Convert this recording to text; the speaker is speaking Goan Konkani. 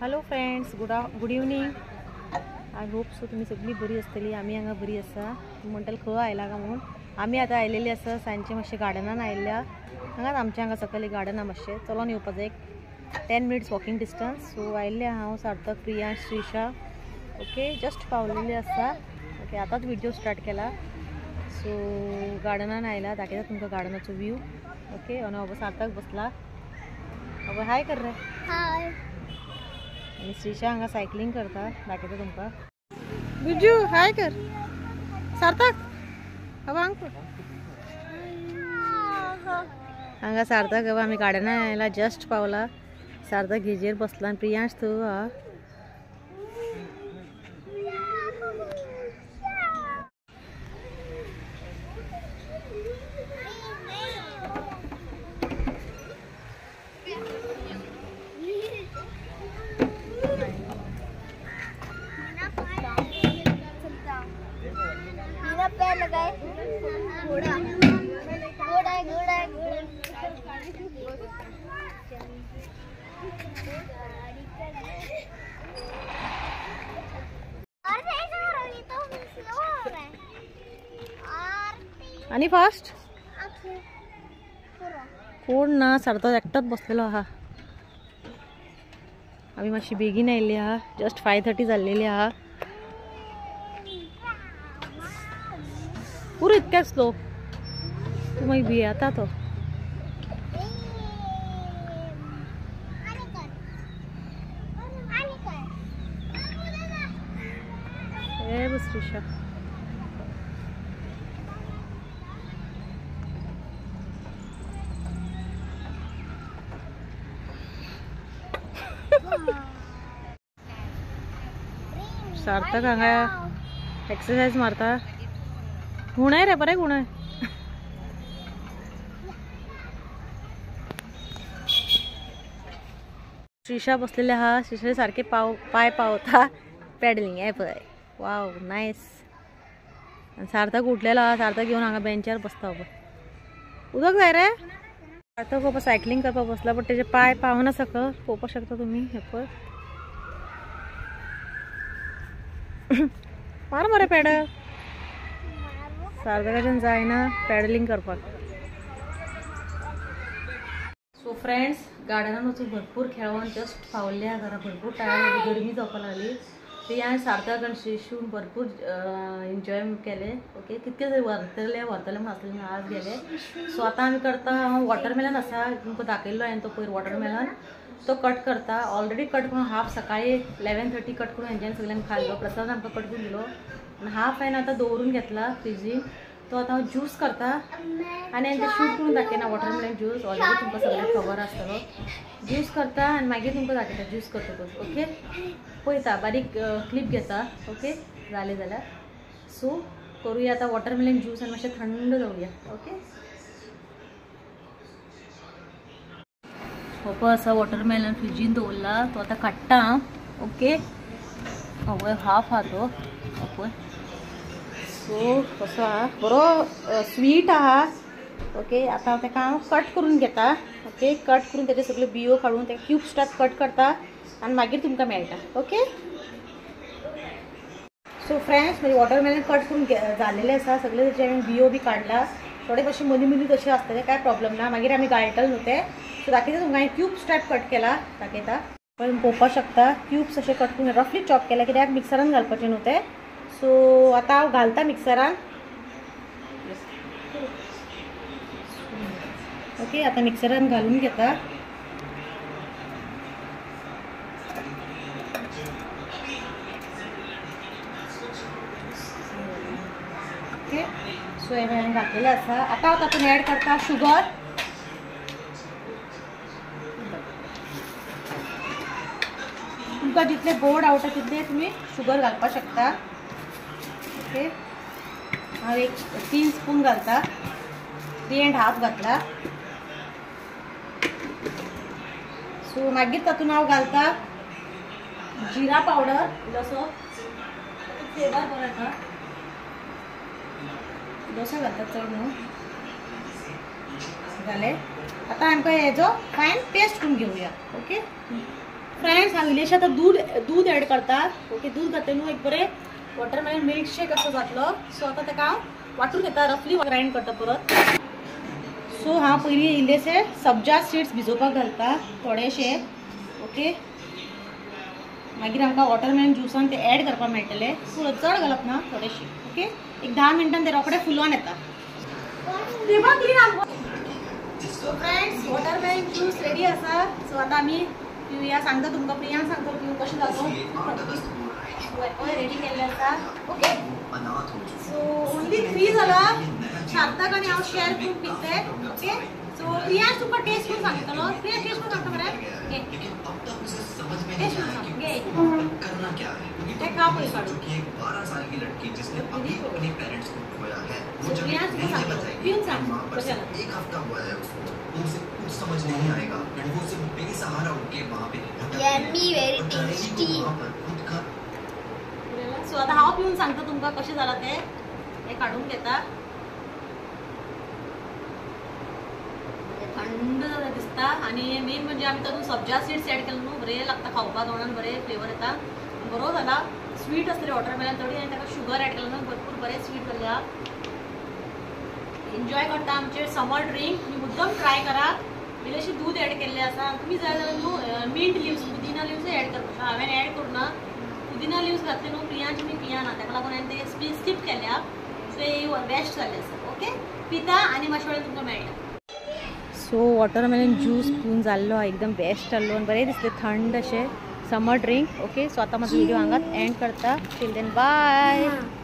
Hello friends, good evening. I hope so तुम्ही सगळी बरी आसतली. आमी हांगा बरी आसा. म्हणटले खंय आयला काय म्हणून आमी आतां आयलेली आसा सांजचे मातशें गार्डनान आयिल्ल्या. हांगाच आमच्या हांगा सकयल एक गार्डन आहा, मातशें चलोन येवपाचें, एक 10 मिनट्स वॉकिंग डिस्टन्स. सो आयिल्ले हांव, सार्थक, प्रिया, श्रीशा. ओके, जस्ट पावलेली आसा. ओके, आतांच व्हिडिओ स्टार्ट केला. सो गार्डनान आयला, दाखयता तुमकां गार्डनाचो व्यू. ओके, आनी हो सार्थक बसला. अबो हाय कर रे. हाय. आनी श्रीशा हांगा सायकलिंग करता, दाखयता तुमकां. बिजू हाय कर. सार्थक अबो हांग पळय. हांगा सार्थक अबो आमी गार्डनान आयला, जस्ट पावला. सार्थक हेजेर बसला आनी प्रियांश थंय आहा. घोड़ा घोड़ा घोड़ा घोड़ा. आणि फास्ट कोण ना, सार्थक एकटाच बसलेलो आहा. आमी मातशी बेगीन आयिल्ली आहा, जस्ट 5:30 जाल्लेली आहा. पुरो इतक्याच स्लो, तूं मागीर भियेता तो. हे बस श्रीशा. सार्थक हांगा एक्सरसाइज मारता. गुणाय रे, बरें गुणाय. श्रीशा बसलेले आहा. श्रीशा सारखे पाय पावता पॅडलिंग. हे पळय, वाव नायस. आनी सार्थक उठलेलो आहा. सार्थक येवन हांगा बेंचार बसता. उदक जाय रे. सार्थक बाबा सायकलिंग करपाक बसला, बट तेजे पाय पावना सकल. पळोवपाक शकता तुमी. हे पळय, मार मरे पॅडल. सार्थकाच्यान जायना पॅडलिंग करपाक. सो फ्रेंड्स, गार्डनान वचून भरपूर खेळोन जस्ट पावल्ले आहा घरा. भरपूर टायर्ड, गरमी जावपाक लागली. प्रिया, सार्थक आनी श्रीशून भरपूर एन्जॉय केले. ओके, कितके तरी व्हरतले व्हरतले म्हूण आसलें, आज गेले. सो आतां आमी करता वॉटरमेलन आसा, तुमकां दाखयल्लो हांवें तो पयर वॉटरमेलन, तो कट करता. ऑलरेडी कट करून हाफ सकाळी 11:30 कट करून हेंच्यान सगळ्यांक खाल्लो. प्रसाद आमकां कट करून दिलो आनी हाफ हांवें आतां दवरून घेतला फ्रिजीन. तो आतां हांव ज्यूस करता आनी हांवें तें शूट करून दाखयना. वॉटरमेलन ज्यूस ऑलरेडी तुमकां सगळ्यांक खबर आसतलो. ज्यूस करता आनी मागीर तुमकां दाखयता ज्यूस करतकच. ओके, पळयता, बारीक क्लिप घेता. ओके, जालें जाल्यार सो करूया आतां वॉटरमेलन ज्यूस आनी मातशें थंड जावया. ओके, हो पळय आसा वॉटरमेलन फ्रिजीन दवरला, तो आतां काडटा हांव. ओके, हो पळय हाफ आहा तो. हो पळय, सो कसो आहा, बरो स्वीट आहा. ओके, आतां हांव ताका हांव कट करून घेता. ओके, कट करून तेजे सगळे बियो काडून ते क्यूब्स टायप कट करता आनी मागीर तुमकां मेळटा. ओके, सो फ्रेंड्स, म्हजे वॉटरमेलन कट करून जाल्लेले आसा सगळे. तेजे हांवें बियो बी काडला. थोडे मातशे मदीं मदीं तशें आसतले, कांय प्रॉब्लम ना. मागीर आमी गाळटले न्हू ते. सो दाखयता तुमकां हांवें क्यूब्स टायप कट केला, दाखयता. पण पळोवपाक शकता, क्यूब्स अशे कट करून रफली चॉप केला, कित्याक मिक्सरान घालपाचें न्हू ते. सो आतां हांव घालता मिक्सरान. ओके, आतां मिक्सरान घालून घेता. ओके, सो हें हांवें घातलेलें आसा. आतां हांव तातूंत एड करता शुगर. तुमकां जितले गोड आवडटा तितले तुमी शुगर घालपाक शकता. ओके, हांव एक 3 स्पून घालता, 3.5 घातला. सो मागीर तातूंत हांव घालता जिरा पावडर, इल्लोसो फ्लेवर बरो येता. इल्लोसो घालता, चड न्हू. जालें, आतां आमकां हेजो फायन पेस्ट करून घेवया. ओके, फ्रेंड्स हांव इल्लेशें आतां दूद दूद एड करता. ओके, दूद घातलें न्हू एक बरें वॉटरमेलन मिल्कशेक असो जातलो. सो आतां ताका हांव वांटून घेता, रफली ग्रायंड करता परत. सो हांव पयलीं इल्लेशे सब्जा सीड्स भिजोवपाक घालता थोडेशे. ओके, मागीर आमकां वॉटरमेलन ज्युसान ते एड करपाक मेळटले. फुल चड घालप ना, थोडेशे. ओके, एक 10 मिनटान ते रोखडे फुलोवन येता. So friends, watermelon juice ready आसा. सो आतां आमी पिवया. सांगता तुमकां, प्रियांक सांगता पिवूं कशें जाता. रेडी केल्लें आसा. ओके, सो ओन्ली 3 जाला. सार्थक आनी हांव शेअर करून पितले. ओके, सो प्रियांश तुमकां टेस्ट करून सांगतलो. प्रियांश टेस्ट करून सांगता मरे? टेस्ट करून सांग. तें खा पळय काडून. प्रियांश तुका सांगतलो, पिवन सांग कशें जालां. एक हफ्ता हुआ है उसको, तो उसे कुछ समझ नहीं आएगा एंड वो सिर्फ बेसहारा होके वहाँ पे Yummy, very tasty. वहाँ पर खुद का. सो आतां हांव पिवन सांगता तुमकां कशें जालां तें. हें काडून घेता. थंड दिसता आनी मेन म्हणजे आमी तातूंत सब्जा सीड्स एड केले न्हू, बरें लागता खावपाक, तोंडान बरें फ्लेवर येता. बरो जाला. स्वीट आसतलें वॉटरमेलन थोडी आनी ताका शुगर एड केला न्हू, भरपूर बरें स्वीट जाल्लें. एन्जॉय करता आमचे समर ड्रिंक. तुमी मुद्दम ट्राय करात. इल्लेशें दूद एड केल्लें आसा. तुमी जाय जाल्यार न्हू मिंट लिव्स, पुदिना लिव्स एड करपाक शकता. हांवें एड करूं ना. पुदिना लिव्स घातले न्हू, प्रियांची मी पियाना, ताका लागून हांवें ते स्किप केल्या. सो हे बेस्ट जाल्लें आसा. ओके, पिता आनी मातशे वेळान तुमकां मेळटा. सो वॉटरमेलन ज्यूस पिवन जाल्लो, एकदम बेस्ट जाल्लो आनी बरें दिसलें, थंड अशें समर ड्रिंक. ओके, सो आतां म्हाजो व्हिडियो हांगाच एंड करता. Till then bye.